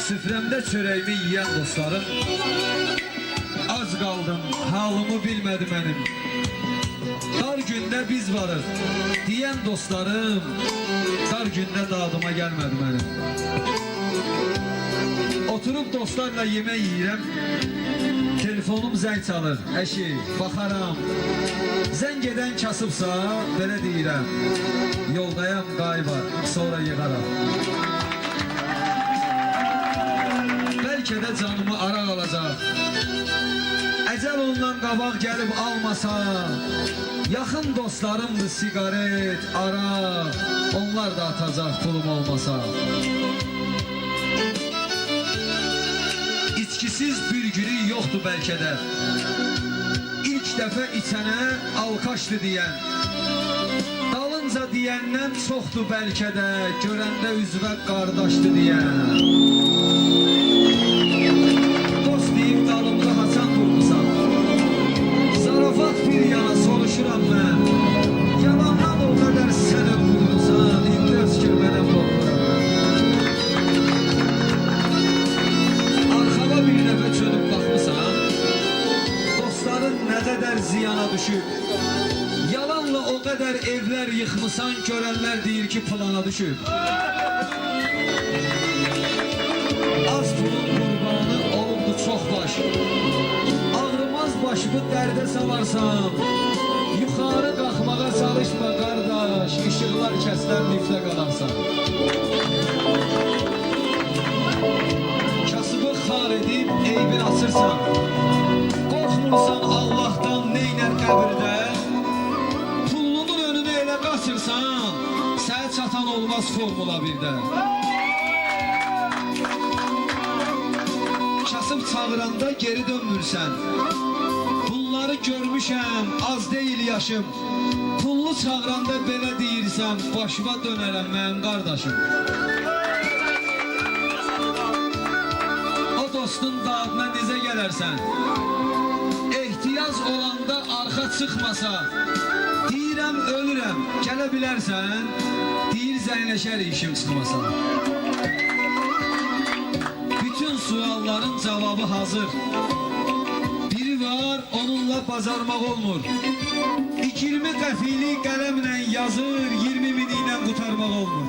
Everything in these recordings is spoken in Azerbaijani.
Süfrəmdə çörəyimi yiyən dostlarım, az qaldım, halımı bilmədi mənim. Dar gündə biz varıq deyən dostlarım, dar gündə dadıma gəlmədi mənim. Oturub dostlarla yemək yeyirəm, telefonum zəng çalır, əşi, baxaram. Zəng edən kasıbsa, belə deyirəm, yoldayam qay var, sonra yığaram. Bəlkə də canımı araq alacaq, əcəl ondan qabaq gəlib almasa, yaxın dostlarımdır siqaret, araq, onlar da atacaq pulum olmasa. İçkisiz bir günü yoxdur bəlkə də, İlk dəfə içənə alkaşdı deyən, dalınca deyəndən çoxdur bəlkə də, görəndə üzvə qardaşdı deyən. Dost deyib dalımda haçan durmusan, zarafat bir yana soruşuram mən, yalandan o qədər sən öldürmüsən, indi öskürmədən qorxuram mən. Arxana bir dəfə çönüb baxmısan, dostların nə qədər ziyana düşüb, yalanla o qədər evlər yıxmısan, görənlər deyir ki plana düşüb. Az pulun qurbanı olubdu çox baş, ağrımaz başımı dərdə salarsan, yuxarı qalxmağa çalışma qardaş, işıqlar kəsilən liftə qalarsan. Kasıbı xar edib eybin açırsan, qorxmursan Allahdan neynər qəbirdə, pullunun önünə elə qaçırsan, sənə çatan olmaz Formula 1-də. Kasıb çağıranda geri dönmürsən, bunları görmüşəm, az deyil yaşım, pullu çağıranda belə deyirsən, başıma dönərəm mənim qardaşım. O dostun dadına necə gələrsən, ehtiyac olanda arxa çıxmasa, deyirəm ölürəm, gələ bilərsən, deyir zəngləşər işim çıxmasa. Bütün sualların cavabı hazır, biri var, onunla bacarmaq olmur, 20 qəfili qələmlə yazır, 20 mini ilə qurtarmaq olmur.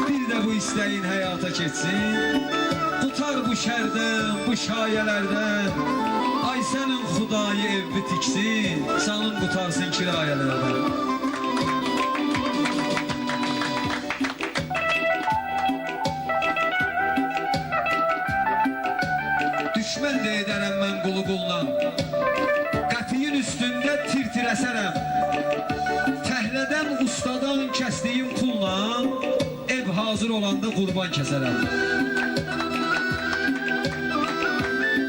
Bir də bu istəyin həyata keçsin, qutar bu şərdən, bu şayələrdən, ay sənin xudayı evi tiksin, canın qutarsın kirayələrdən. Düşmən də edərəm mən qulu qulla, qəpiyin üstündə tir-tir əsərəm, təhlədən ustadan kəsdiyim pulla, ev hazır olanda qurban kəsərəm.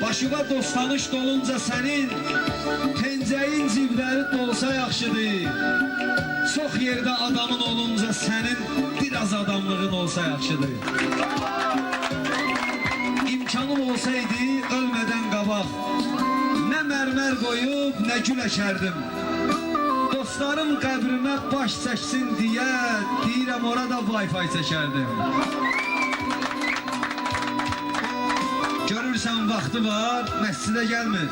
Başıma dost-tanış dolunca sənin, pencəyin cibləri dolsa yaxşıdır, çox yerdə adamın olunca sənin, biraz adamlığın olsa yaxşıdır. İmkanım olsaydı ölmədən qabaq, nə mərmər qoyub, nə gül əkərdim. Dostlarım qəbrimə baş çəksin deyə, deyirəm orada Wi-Fi çəkərdim. Görürsən vaxtı var, məscidə gəlmir.